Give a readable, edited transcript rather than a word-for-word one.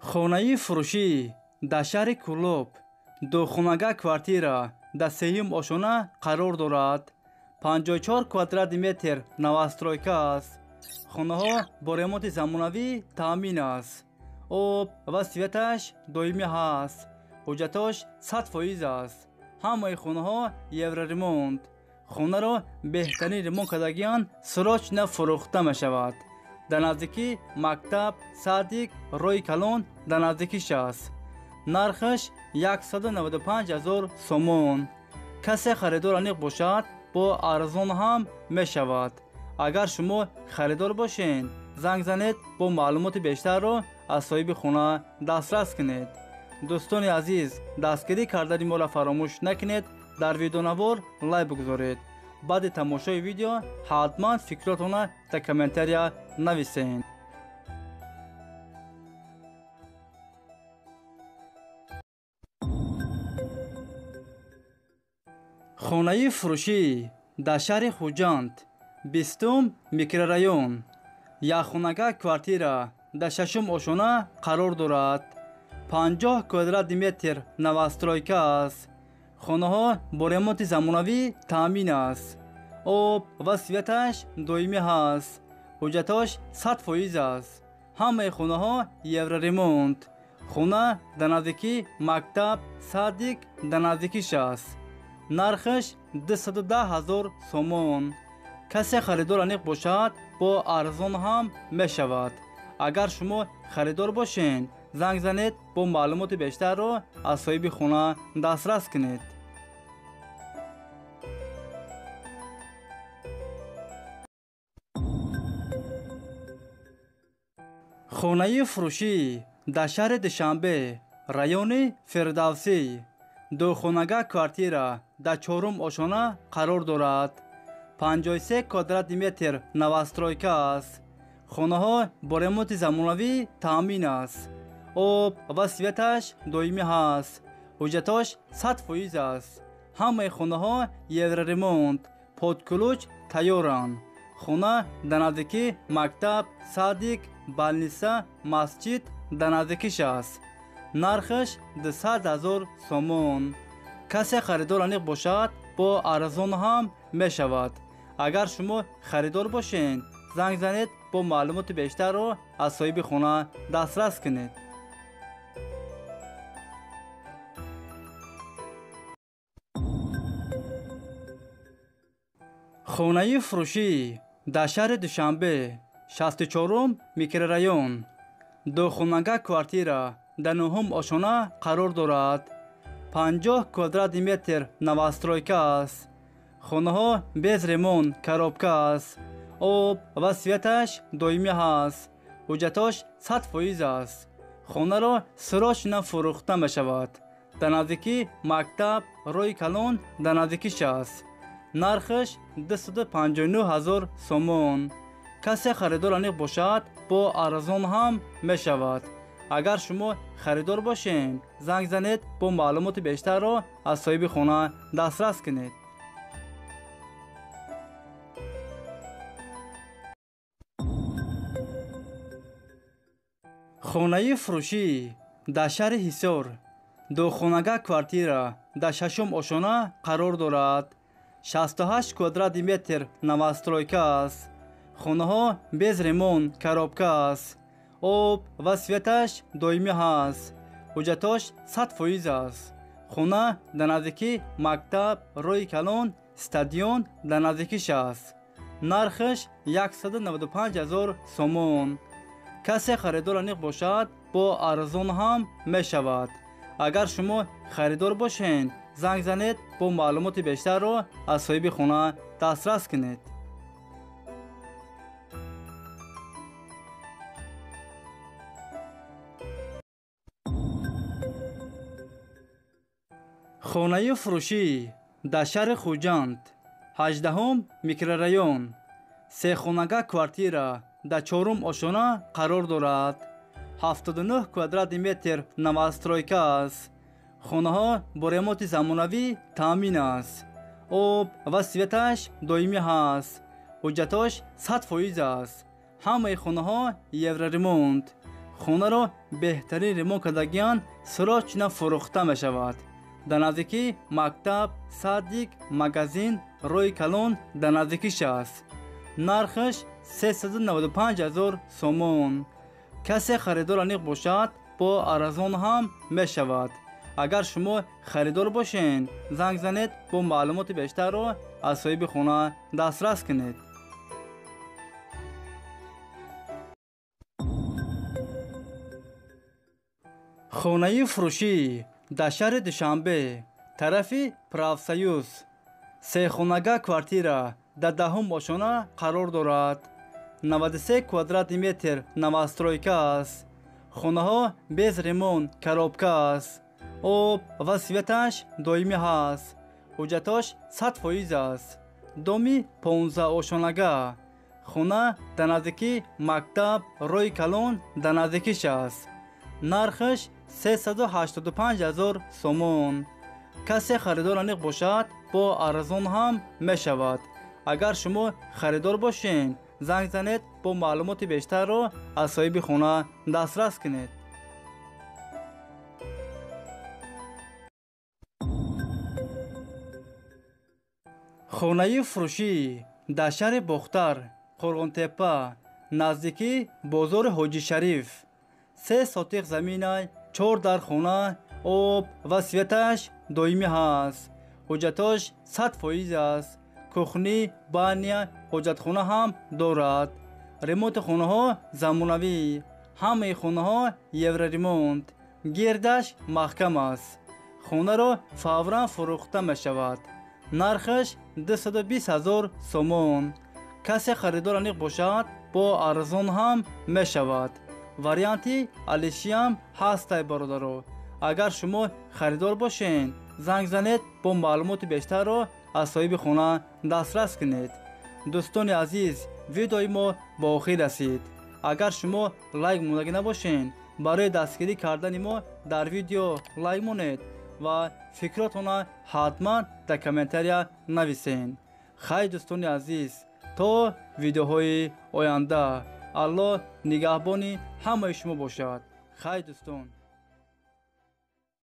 Хонаи фурӯшӣ дар шаҳри Кӯлоб, духонага квартира дар сеюм ошёна қарор дорад. 54 квадрати метр новостройка аст. Хонаҳо бо ремонти замонавӣ таъмин аст. Об ва светаш доимӣ ҳаст. Ҳуҷҷатош 100% аст. Ҳамаи хонаҳо евроремонт. Хонаро беҳтарин ремонт кардагиан срочно фурӯхта мешавад. Дар наздикӣ мактаб, садик, роҳи калон дар наздикиш аст. Нархаш 195 000 сомон. Касе харидор аниқ бошад, бо арзон ҳам мешавад. Агар шумо харидор бошед, занг занед, бо маълумоти бештарро аз соҳиби хона дастрас кунед. Дӯстони азиз, дастгирӣ кардани моро фаромӯш накунед, дар видеонавор лайк бигузоред. Баъди тамошои видео ҳатман фикротонро дар комментария нависед. Хонаи фурӯшӣ дар шаҳри Хуҷанд, 20 микрорайон, якхонага квартира дар шашум ошёна қарор дорад. 50 квадрати метр новостройка аст. Хонаҳо бо ремонти замонавӣ таъмин аст. Об ва светаш доимӣ ҳаст. Ҳуҷҷатош 100% аст. Ҳамаи хонаҳо евроремонт. Хона дар наздикӣ мактаб, садик дар наздикиш аст. Нархаш 210 000 сомон. Касе харидор аниқ бошад, бо арзон ҳам мешавад. Агар шумо харидор бошед, занг занед, бо маълумоти бештарро аз соҳиби хона дастрас кунед. Хонаи фурӯшӣ дар шаҳри Душанбе, райони Фирдавсӣ, духонага квартира дар чорум ошёна қарор дорад. 53 квадрати метр новостройка аст. Хонаҳо бо ремонти замонавӣ таъмин аст. Об ва светаш доимӣ ҳаст. Ҳуҷҷатош 100% аст. Ҳамаи хонаҳо евроремонт, под ключ тайёранд. Хона дар наздикӣ мактаб, садик, больница, масҷид дар наздикиш аст. Нархаш 200 000 сомон. Касе харидор аниқ бошад, бо арзон ҳам мешавад. Агар шумо харидор бошед, занг занед, бо маълумоти бештарро аз соҳиби хона дастрас кунед. Хонаи фурӯшӣ дар шаҳри Душанбе, 64 микрорайон, духонага квартира дар нӯҳум ошёна қарор дорад. 50 квадрати метр новостройка аст. Хонаҳо без ремонт, коробка аст. Об ва светаш доимӣ ҳаст. Ҳуҷҷатош 100% аст. Хонаро срочно фурӯхта мешавад. Дар наздикӣ мактаб, роҳи калон дар наздикиш аст. Нархаш 259 000 сомон. Касе харидор аниқ бошад, бо арзон ҳам мешавад. Агар шумо харидор бошед, занг занед, бо маълумоти бештарро аз соҳиби хона дастрас кунед. Хонаи фурӯшӣ дар шаҳри Ҳисор, духонага квартира дар шашум ошёна қарор дорад. 68 квадрати метр новостройка аст. Хонаҳо без ремонт, коробка аст. Об ва светаш доимӣ ҳаст. Ҳуҷҷатош 100% аст. Хона дар наздикӣ мактаб, роҳи калон, стадион дар наздикиш аст. Нархаш 195 000 сомон. Касе харидор аниқ бошад, бо арзон ҳам мешавад. Агар шумо харидор бошед, занг занед, бо маълумоти бештарро аз соҳиби хона дастрас кунед. Хонаи фурӯшӣ дар шаҳри Хуҷанд, 18 микрорайон, сехонага квартира дар чорум ошёна қарор дорад. 79 квадрати метр новостройка аст. Хонаҳо бо ремонти замонавӣ таъмин аст. Об ва светаш доимӣ ҳаст. Ҳуҷҷатош 100% аст. Ҳамаи хонаҳо евроремонт. Хонаро беҳтарин ремонт кардагиан срочно фурӯхта мешавад. Дар наздикӣ мактаб, садик, магазин, роҳи калон дар наздикиш аст. Нархаш 395 000 сомон. Касе харидор аниқ бошад, бо арзон ҳам мешавад. Агар шумо харидор бошед, занг занед, бо маълумоти бештарро аз соҳиби хона дастрас кунед. Хонаи фурӯшӣ дар шаҳри Душанбе, тарафи Профсоюз, сехонага квартира дар 10-ум ошона қарор дорад. 93 квадрати метр новостройка аст. Хонаҳо без ремонт, коробка аст. Об ва светаш доимӣ ҳаст. Ҳуҷҷатош 100% аст. Доми 15 ошонага. Хона дар наздикии мактаб, роҳи калон дар наздикиш аст. Нархаш 385 000 сомон. Касе харидор аниқ бошад, бо арзон ҳам мешавад. Агар шумо харидор бошед, занг занед, бо маълумоти бештарро аз соҳиби хона дастрас кунед. Хонаи фурӯшӣ дар шаҳри Бохтар, Қурғонтеппа, наздикии бозори Ҳоҷи Шариф. 3 сотиқ замина, 4 дар хона, об ва светаш доимӣ ҳаст. Ҳуҷҷатош 100% аст. Кухни, баня, ҳоҷатхона ҳам дорад. Ремонти хонаҳо замонавӣ. Ҳамаи хонаҳо евроремонт. Гирдаш маҳкам аст. Хонаро фавран фурӯхта мешавад. Нархаш 220 000 сомон. Касе харидор аниқ бошад, бо арзон ҳам мешавад. Варианти алишиам ҳастай, бародаро. Агар шумо харидор бошед, занг занед, бо маълумоти бештарро аз соҳиби хона дастрас кунед. Дӯстони азиз, видеои мо ба охир расид. Агар шумо лайк мондагӣ набошед, барои дастгирӣ кардани мо дар видео лайк монед ва фикротонро ҳатман дар комментария нависед. Хайр, дӯстони азиз, то видеоҳои оянда. Аллоҳ нигаҳбони ҳамаи шумо бошад. Хайр, дӯстон.